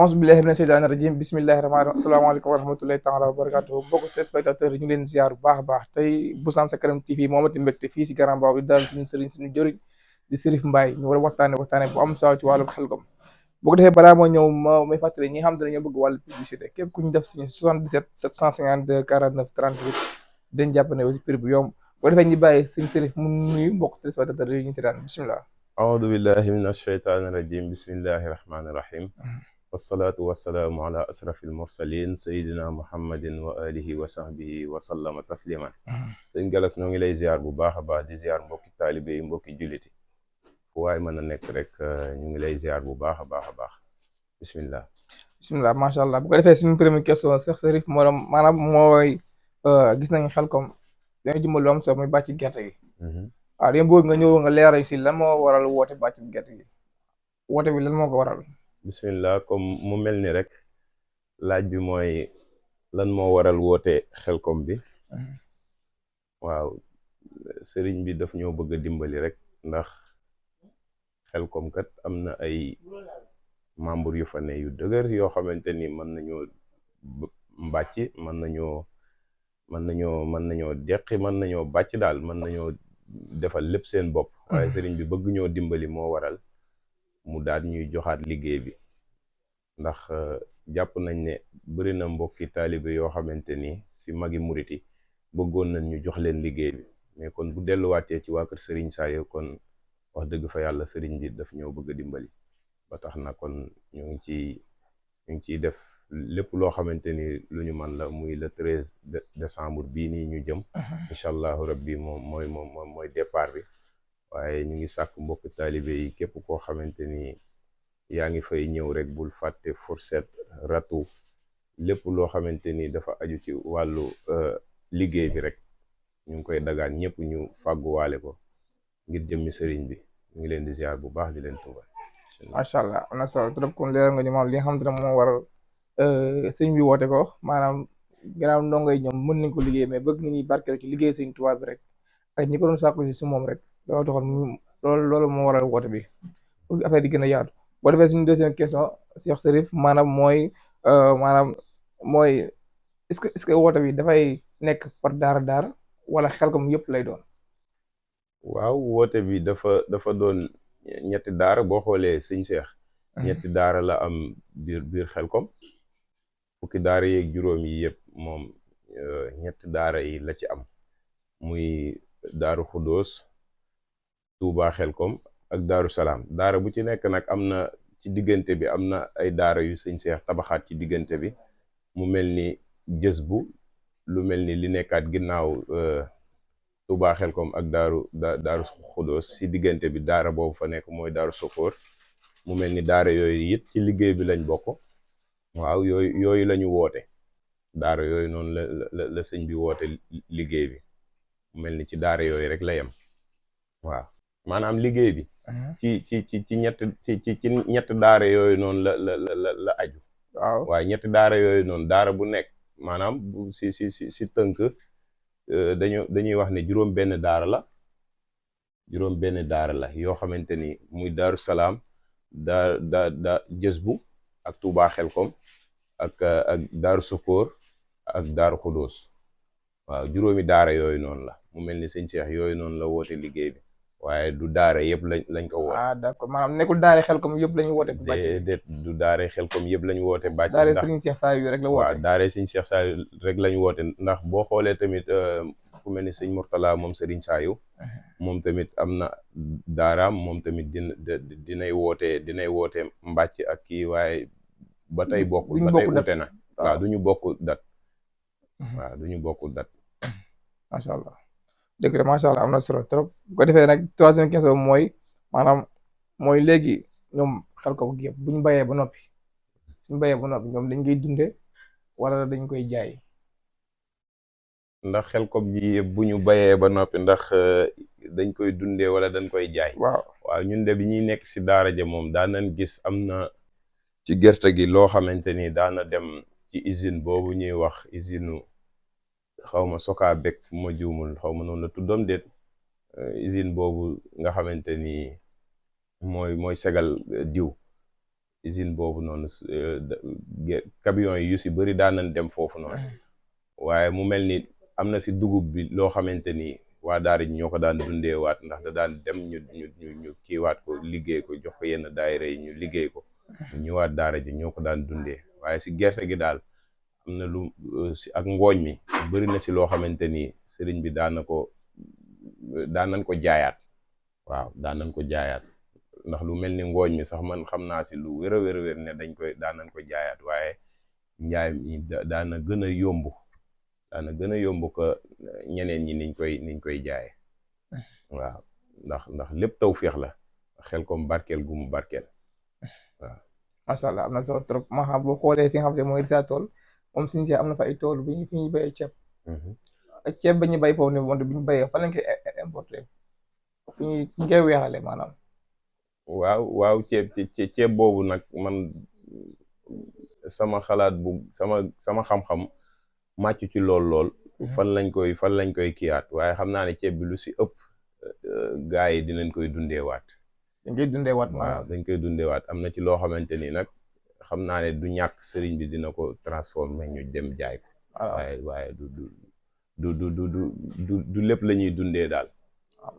auzu billahi mina sheytaani rajim bismillahi rahmaani rahim asalaamaaleykum wa rahmatullahi taala wa barakatuhu mbokk téléspectateurs yi ñu leen ziar bu baax a baax tey Boustan Sa Kanam TV moo amati mbégte fii si Grand Mbao di daal suñu sëriñ suñu jëriñ di Serif Mbaye ñu war a waxtaane bu am solo ci wàllum xelkom boo ko defee balaa moo ñëw may fàttali ñi nga xam ne ñoo bëgg wàllu publicité képp ku ñu def suñu 77 752 49 38 dañ jàpp ne aussi prix bu yomb boo defee ñu bàyyi suñu Serif mu nuyu mbokk téléspectateurs yi ñu si daan bismillah aoudu billahi min alsheytaani irajim bismillahi irrahmani irrahim wasalaatu wasalaamu ala asrafi almursalin sayidina muhammadin wa alihi wa sahbihi wa sallama tasliman sëñ Galas noo ngi lay ziar bu baax a baax di ziar mbokki taalibe yi mbokki julliti fu waay mën a nekk rek ñu ngi lay ziar bu baax a baax a baax bismillah macha allah bu ko defee suñu première question Cheikh Serif maanaam mooy gis nañu xelkom dañoo jëmmal lu am solo muy bàcc gerte gi waaw dañu bëgg nga ñëw nga leeral si lan moo waral woote bàcc gerte gi woote bi lan moo ko waral bismillah comme mu mel ni rek laaj bi mooy lan moo waral woote xelkom bi waaw sëriñ bi daf ñoo bëgg a dimbali rek ndax xelkom kat am na ay membre yu fa ne yu dëgër yoo xamante ni mën nañoo mbàcc mën nañoo deqi mën nañoo bàcc daal mën nañoo defal lépp seen bopp waaye sëriñ bi bëgg ñoo dimbali moo waral mu daal ñuy joxaat liggéey bi ndax jàpp nañ ne bëri na mbokki taalibe yoo xamante ni si magi murit yi bëggoon nañ ñu jox leen liggéey bi mais kon bu delluwaatee ci waa kër sëriñ Saliou kon wax dëgg fa yàlla sëriñ bi daf ñoo bëgg a dimbali ba tax na kon ñu ngi ciy def lépp loo xamante ni lu ñu man la muy le 13 décembre bii nii ñu jëm incha allahu rabbi moom mooy départ bi waaye ñu ngi sàkk mbokk taalibe yi képp koo xamante ni yaa ngi fay ñëw rek bul fàtte fourchette ratu lépp loo xamante ni dafa aju ci wàllu liggéey bi rek ñu ngi koy dagaan ñëpp ñu fàgguwaale ko ngir jëmmi sëriñ bi ñu ngi leen di ziar bu baax di leen tuubal macha allah am na solo trop kon leeral nga ñu maam li nga xam te ne moo waral sëñ bi woote ko maanaam gannaaw ndongo yi ñoom mën nañ ko liggéey mais bëgg nañuy barkeel ci liggéey sëñ Tuubaa bi rek ak ñi ko doon sàkku si moom rek loolu taxoon loolu moo waral woote bi pour affaire di gën a yaatu boo defee suñu deuxième question Cheikh Serif maanaam mooy est-ce que woote bi dafay nekk par daara wala xelkom yëpp lay doon waaw woote bi dafa doon ñetti daara boo xoolee sëñ Cheikh ñetti daara la am biir xelkom fukki daara yeeg juróom yi yëpp moom ñetti daara yi la ci am muy daaru Xuddoos Tuubaa xelkom ak daaru Salaam daara bu ci nekk nag am na ci diggante bi am na ay daara yu sëñ Seex tabaxaat ci diggante bi mu mel ni jës bu lu mel ni li nekkaat ginnaaw Tuubaa xelkom ak daaru Xuddoos ci diggante bi daara boobu fa nekk mooy daaru Sokóor mu mel ni daara yooyu it ci liggéey bi lañ bokk waaw yooyu la ñu woote daara yooyu noonu la sëñ bi woote liggéey bi mu mel ni ci daara yooyu rek la yem waaw maanaam liggéey bi ci ñett daara yooyu noonu la aju waaye ñetti daara yooyu noonu daara bu nekk maanaam si tënk dañuy wax ne juróom benn daara la yoo xamante ni muy daaru Salaam da jës bu ak Tuubaa xelkom ak daaru Sokóor ak daaru Xuddoos waaw juróomi daara yooyu noonu la mu mel ni sëñ Cheikh yooyu noonu la woote liggéey bi waaye du daara yëpp lañ ko woote d'accord maanaam nekkul daara xelkom yëpp lañu woote déedéet du daara xelkom yëpp lañu woote bàcc daara sëriñ Cheikh Saliou rek la woote waaw daara sëñ Cheikh Saliou rek lañu woote ndax boo xoolee tamit ku mel ni sëñ Mourtala moom sëriñ Saliou moom tamit am na daaraam moom tamit dinay woote mbàcc ak kii waaye ba tey bokkul ba tey ute na waaw du ñu bokk dat macha allah dëgg la macha allah am na solo trop bu ko defee nag troisième question mooy léegi ñoom xelkom gi yëpp bu ñu bayee ba noppi ñoom dañ koy dunde wala dañ koy jaay ndax xelkom ji yëpp bu ñu bayee ba noppi ndax dañ koy dundee wala dañ koy jaay waaw ñun de bi ñuy nekk si daara ja moom daan nañ gis am na ci gerte gi loo xamante ni daana dem ci usine boobu ñuy wax usine xawma soka bek fu ma juumul xawma noonu la tuddoom déet usine boobu nga xamante ni mooy segal diw usine boobu noonu camion yi yu si bëri daan nañ dem foofu noonu waaye mu mel ni am na si dugub bi loo xamante ni waa daara ji ñoo ko daan dundee waat ndax da daan dem ñu kiiwaat ko liggéey ko jox ko yenn daayira yi ñu liggéey ko ñëwaat daara ji ñoo ko daan dundee waaye si gerte gi daal am na lu si ak ngooñ mi bëri na si loo xamante ni sëriñ bi daan nañ ko jaayaat waaw daan nañ ko jaayaat ndax lu mel ni ngooñ mi sax man xam naa si lu wér a wér ne daan nañ ko jaayaat waaye njaay mi daana gën a yomb ko ñeneen ñi niñ koy jaaye waaw ndax lépp tawféex la Xelcom barkeel gu mu barkeel waaw macha allah am na solo trop ma xam boo xoolee fi nga xam ne mooy Richard Toll moom suñu si am na fa ay tool bi fi ñuy béyee ceeb ak ceeb ba ñu béy foofu ne wante bu ñu béyee fan lañ koy importé fi ñu koy weexale maanaam waaw ceeb boobu nag man sama xalaat sama xam-xam màcc ci lool fan lañ koy kiyaat waaye xam naa ne ceeb bi lu si ëpp gaa yi dinañ koy dundeewaat dañ koy dundeewaat am na ci loo xamante ni nag xam naa ne du ñàkk sëriñ bi dina ko transformer ñu dem jaay ko waaye du lépp la ñuy dundee daal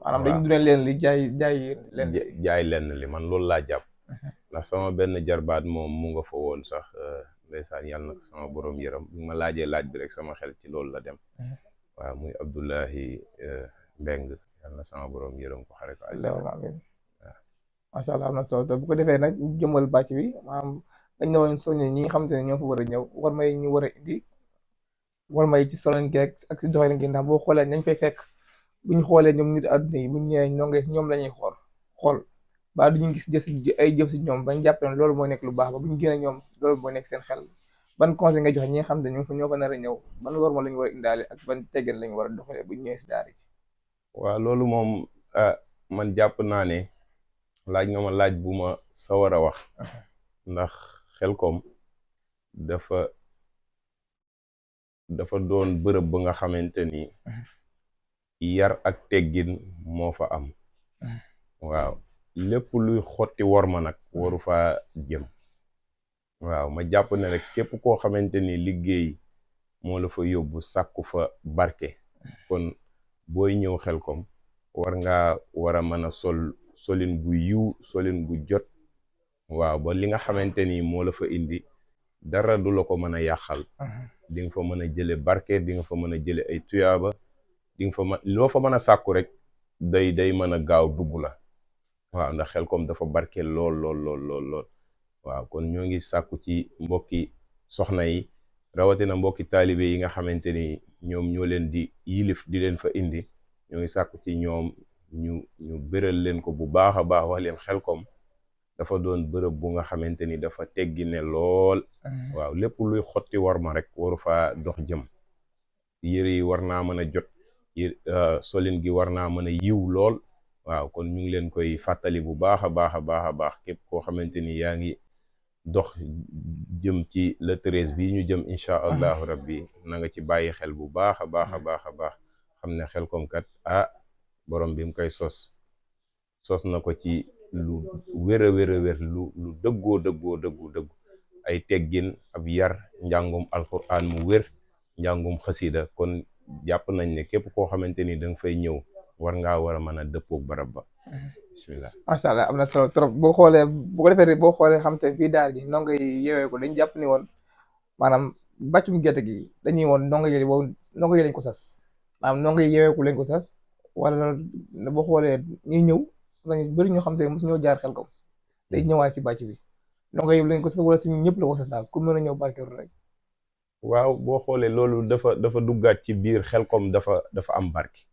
maanaam dañu dundee leen li jaay lenn li man loolu laa jàpp ndax sama benn jarbaat moom mu nga fa woon sax ndeysaan yàlla na ko sama borom yëram bi ma laajee laaj bi rek sama xel ci loolu la dem waaw muy Abdoulahi Mbeng yàlla na sama borom yërëm ko xare ko waaw macha allah am na solo bu ko defee nag jëmmal bàcc bi maanaam dañ ne woon soññe ñi nga xamante ne ñoo fa war a ñëw war may ñu war a indi war may ci solon geeg ak si doxalin gi ndax boo xoolee nañ fay fekk bu ñu xoolee ñoom nit àdduna yi bu ñu ñëwee ñoo ngi si ñoom la ñuy xool ba duñu gis jëf si ñoom bañ jàpp ne loolu mooy nekk lu baax ba bu ñu génnee ñoom loolu mooy nekk seen xel ban conseil nga joxe ñi nga xam ne ñoo fa nar a ñëw ban war ma la ñu war a indaale ak ban teggin la ñu war a doxalee bu ñu ñëwee si daara ji waaw loolu moom man jàpp naa ne laaj nga ma laaj bu ma sawar a wax ndax Xelcom dafa doon bërëb ba nga xamante ni yar ak teggin moo fa am waaw lépp luy xotti war ma nag waru faa jëm waaw ma jàpp ne rek képp koo xamante ni liggéey moo la fa yóbbu sàkku fa barke kon booy ñëw Xelcom war a mën a solin gu yiw solin gu jot waaw ba li nga xamante ni moo la fa indi dara du la ko mën a yàqal di nga fa mën a jële barke di nga fa mën a jële ay tuyaaba di nga fa loo fa mën a sàkku rek day mën a gaaw dugg la waaw ndax Xelcom dafa barke lool waaw kon ñoo ngi sàkku ci mbokki soxna yi rawatina mbokki taalibe yi nga xamante ni ñoom ñoo leen di yilif di leen fa indi ñoo ngi sàkku ci ñoom ñu bëral leen ko bu baax a baax wax leen Xelcom dafa doon bërëb bu nga xamante ni dafa teggi ne lool waaw lépp luy xotti war ma rek waru faa dox jëm yére yi war naa mën a jot solin gi war naa mën a yiw lool waaw kon ñu ngi leen koy fàttali bu baax a baax képp koo xamante ni yaa ngi dox jëm ci le 13 bi ñu jëm incha allahu rabbi na nga ci bàyyi xel bu baax a baax xam ne Xelcom kat borom bi mu koy sos na ko ci lu wér lu dëggu ay teggin ab yar njàngum alquran mu wér njàngum xasida kon jàpp nañ ne képp koo xamante ni da nga fay ñëw war a mën a dëppoog barab ba bismillah macha allah am na solo trop boo xoolee bu ko defee boo xoolee xam te fii daal gi ndongo yi yeewee ko dañ jàpp ni woon maanaam bàccum gerte gi dañuy woon ndongo yi lañ ko sas maanaam ndongo yi yeewee ko lañ ko sas wala boo xoolee ñuy ñëw nañu bëri ñoo xam te mosu ñoo jaar Xelcom day ñëwaat si bàcc bi ndongo yi lañ ko sas wala si ñëpp la ko sas daal ku mën a ñëw barkeelu rek waaw boo xoolee loolu dafa duggaat ci biir Xelcom dafa am barke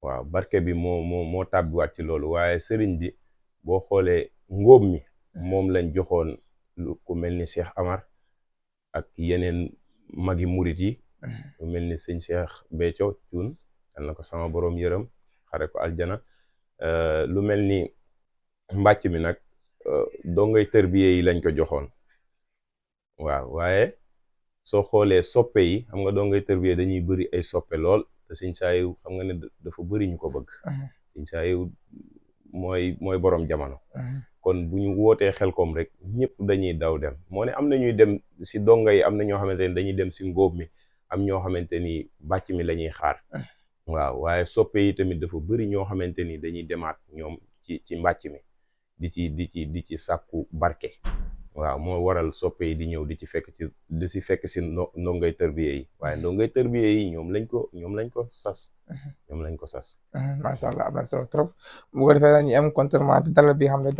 waaw barke bi moo tàbbiwaat ci loolu waaye sëriñ bi boo xoolee ngóob mi moom lañ joxoon lu ku mel ni Cheikh Amar ak yeneen magi murit yi lu mel ni sëñ Cheikh Béthio Thioune yal na ko sama borom yërëm xare ko aljana lu mel ni mbàcc mi nag dongay tërbiye yi lañ ko joxoon waaw waaye soo xoolee soppe yi xam nga dongay tërbiye dañuy bëri ay soppe lool te sëñ Saaliw xam nga ne dafa bëri ñu ko bëgg sëñ Saaliw mooy borom jamono kon bu ñu wootee Xelkom rek ñëpp dañuy daw dem moo ne am na ñuy dem si donga yi am na ñoo xamante ni dañuy dem si ngóob mi am ñoo xamante ni bàcc mi la ñuy xaar waaw waaye soppe yi tamit dafa bëri ñoo xamante ni dañuy demaat ñoom ci mbàcc mi di ci sàkku barke waaw moo waral soppe yi di ñëw di si fekk si ndongay tërbiye yi waaye ndongay tërbiye yi ñoom lañ ko sas macha allah am na solo trop bu ko defee nag ñu am contentement te dalal bi xam ne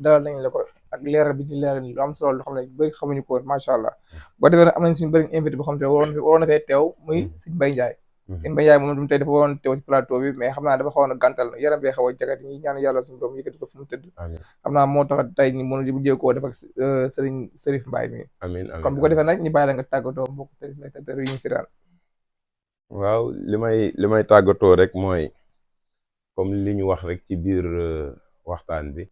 dalal nañ la ko ak leeral bi ñu leeral lu am solo loo xam ne bëri xamuñu ko woon macha allah bu ko defee nag am nañ suñu bëri invité boo xam ne waroon na fee teew muy Sëñ Mbaye Ndiaye Sëñ Mbaye Ndiaye moom tey dafa waroon teew si plateau bi mais xam naa dafa xawoon a gàntal yaram bee xaw a jagat ñi ñaan yàlla suñu borom yëkkati ko fu mu tëdd xam naa moo tax tey ni mënu bu jéekoo def ak Sëriñ Serif Mbaye mi amiin kon bu ko defee nag ñu bàyyi la nga tàggatoo mbokk téléspectateurs yi ñu si daal waaw li may tàggatoo rek mooy comme li ñu wax rek ci biir waxtaan bi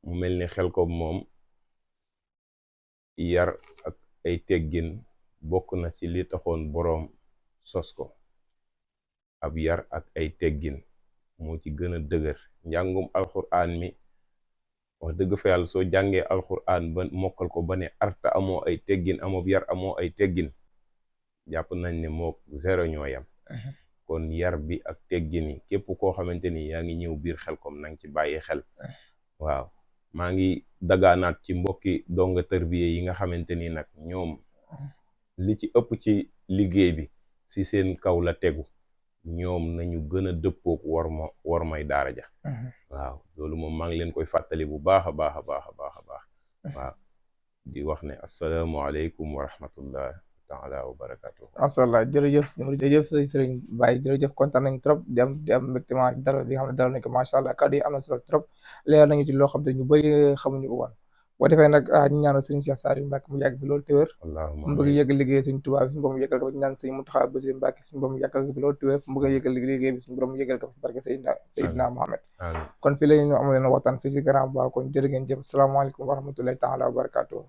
mu mel ni Xelkom moom yar ak ay teggin bokk na ci li taxoon boroom sos ko ab yar ak ay teggin moo ci gën a dëgër njàngum alxuraan mi wax dëgg fa yàlla soo jàngee alxuraan ba mokkal ko ba ne arta amoo ay teggin amoo yar amoo ay teggin jàpp nañ ne moo zéro ñoo yam kon yar bi ak teggin yi képp koo xamante ni yaa ngi ñëw biir Xelkom nang ci bàyyi xel waaw maa ngi dagaanaat ci mbokki donga tërbiye yi nga xamante ni nag ñoom li ci ëpp ci liggéey bi si seen kaw la tegu ñoom nañu gën a dëppook war may daara ja waaw loolu moom maa ngi leen koy fàttali bu baax a baax waaw di wax ne asalaamaaleykum wa rahmatullah taala wa barakatuh masha Allah jërëjëf Sëriñ Baye jërëjëf kontaan nañ trop di am mbégtement dalal bi nga xam ne dalal nañ ko macha Allah kàddu yi am na solo trop leer nañu ci loo xam te ñu bëri xamuñu ko woon boo defee nag ñu ñaanal Sëriñ Cheikh Saliou Mbacke mu yàgg fi loolu te wér mu bëgg yëggal liggéey Sëriñ Tuubaa bi suñu borom yëggal ko fi ñaan Sëriñ Mountakha Bassirou Mbacke suñu borom yàggal ko fi loolu te wér mu bëgg yëggal liggéey bi suñu borom yëggal ko fi barke Seydina Mohamed kon fii la ñu am leen waxtaan fii si Grand Ba kon jërë ngeen jëf asalaamaaleykum wa rahmatullahi taala wa barakatuh